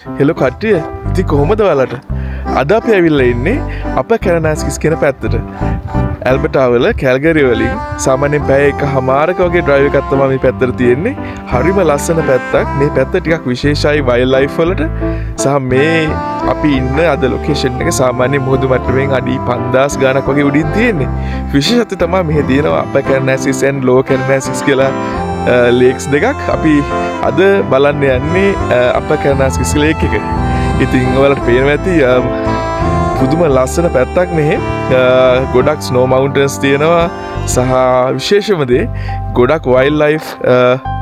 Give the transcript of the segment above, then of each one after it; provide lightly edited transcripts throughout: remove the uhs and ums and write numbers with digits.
Hello කට්ටිය, ඉතින් කොහොමද ඔයාලට? අද අපි ඇවිල්ලා ඉන්නේ අප කැනනාස්කිස් කියන පැත්තට. ඇල්බර්ටා වල කැල්ගරි වලින් සාමාන්‍යයෙන් පැය එකහමාරක වගේ ඩ්‍රයිව් එකක් තමයි මේ පැත්තට තියෙන්නේ. හරිම ලස්සන පැත්තක්. මේ පැත්ත ටිකක් විශේෂයි වයිල්ඩ් ලයිෆ් වලට. සහ මේ අපි ඉන්න අද ලොකේෂන් එක සාමාන්‍ය මුහුදු මට්ටමින් අඩි 5000 ගාණක් වගේ උඩින් තියෙන්නේ. විශේෂත්වය තමයි මෙහි තියෙනවා අප කැනනාස්කිස් and ලෝවර් කැනනාස්කිස් කියලා ලේක්ස් දෙකක්. අපි අද බලන්න යන්නේ අප කැනනාස්කිස් ලේක් එක. ඉතින් ඔයාලට පේනවා ඇති පුදුම ලස්සන පැත්තක් මෙහෙ. ගොඩක් ස්නෝ මවුන්ටන්ස් තියෙනවා සහ විශේෂම දේ ගොඩක් වයිල්ඩ් ලයිෆ්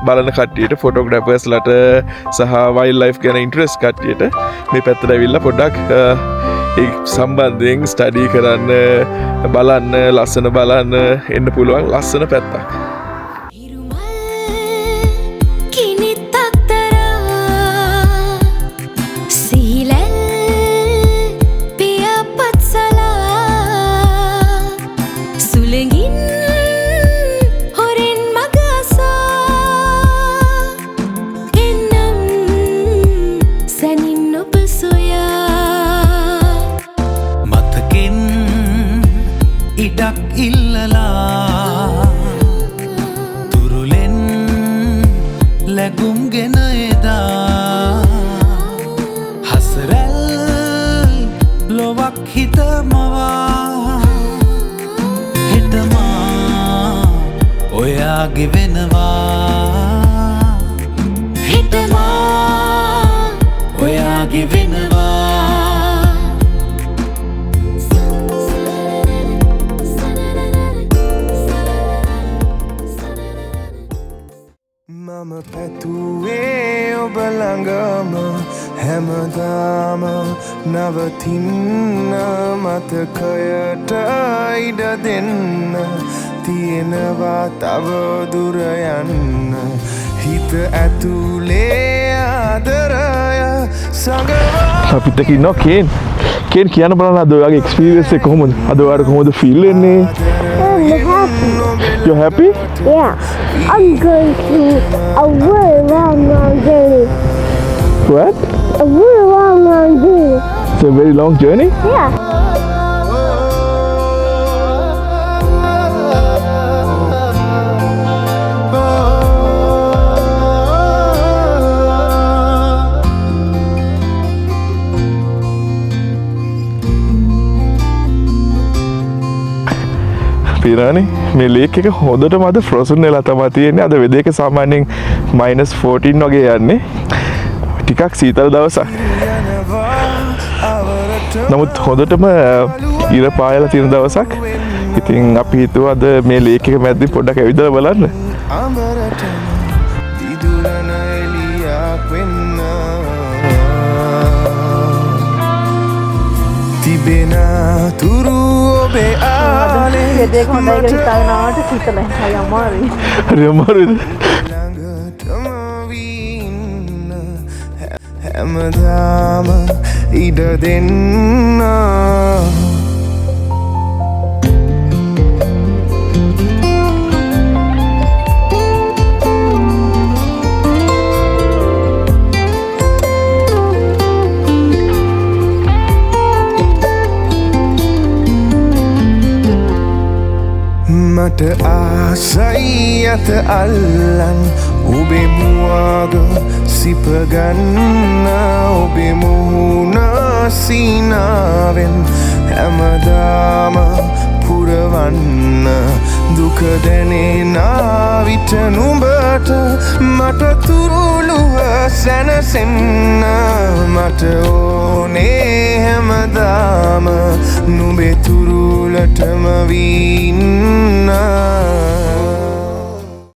බලන කට්ටියට, ෆොටෝග්‍රැෆර්ස්ලට සහ වයිල්ඩ් ලයිෆ් ගැන ඉන්ට්‍රෙස්ට් කට්ටියට මේ පැත්තට ඇවිල්ලා පොඩ්ඩක් ඒ සම්බන්ධයෙන් ස්ටඩි කරන්න, බලන්න, ලස්සන බලන්න එන්න පුළුවන් ලස්සන පැත්තක්. ඉඩක් ඉල්ලලා තුරුලෙන් ලැබුම්ගෙන එදා හසරැල් ලොවක් හිත මවා හෙටමා ඔයාගේ වෙනවා හෙටමා ඔයාගේ වෙනවා. මම පැතුවේ ඔබ ළඟම හැමදාම නවතින්න මතකයට ඉඩ දෙන්න තියෙනවා තව දුර යන්න හිත ඇතුලේ ආදරය සඟවා. අපිත් එක්ක ඉන්නවා කේන්. කේන් කියන්න බලන්න අද ඔයාගේ එක්ස්පීරියන්ස් එක කොහොමද? අද ඔයාට කොහොමද ෆීල් වෙන්නේ? I'm happy. You're happy? Yeah. I'm going to a really long, long journey. What? A really long, long journey. It's a very long journey? Yeah. පේනවනේ මේ ලේක් එක හොඳටම අද ෆ්‍රෝසන් වෙලා තමයි තියෙන්නේ. අද වෙද එක සාමාන්‍යයෙන් මයිනස් ෆෝටීන් වගේ යන්නේ. ටිකක් සීතල දවසක්. නමුත් හොඳටම ඉර පායලා තියෙන දවසක්. ඉතින් අපි හිතුවා අද මේ ලේක් එක මැද්දේ පොඩ්ඩක් ඇවිදලා බලන්න. අඹරටම දිදුලන එළියක් වෙන්න තිබෙන තුරු ඔබේ ආලේ දෙක හොඳයි කියලා හිතාගෙන ආවට සීතලයි. හරි අමාරුයි. හරි අමාරුයිද? ළඟටම වී ඉන්න හැමදාම ඉඩ දෙන්න. මට ආසයි අත අල්ලන් ඔබේ මුවග සිපගන්න ඔබේ මුහුණ සීනාවෙන් හැමදාම පුරවන්න දුක දැනෙන විට නුඹට මට තුරුළුව සැනසෙන්න මට ඕනේ හැමදාම නුඹේ තුරුලටම වී ඉන්න.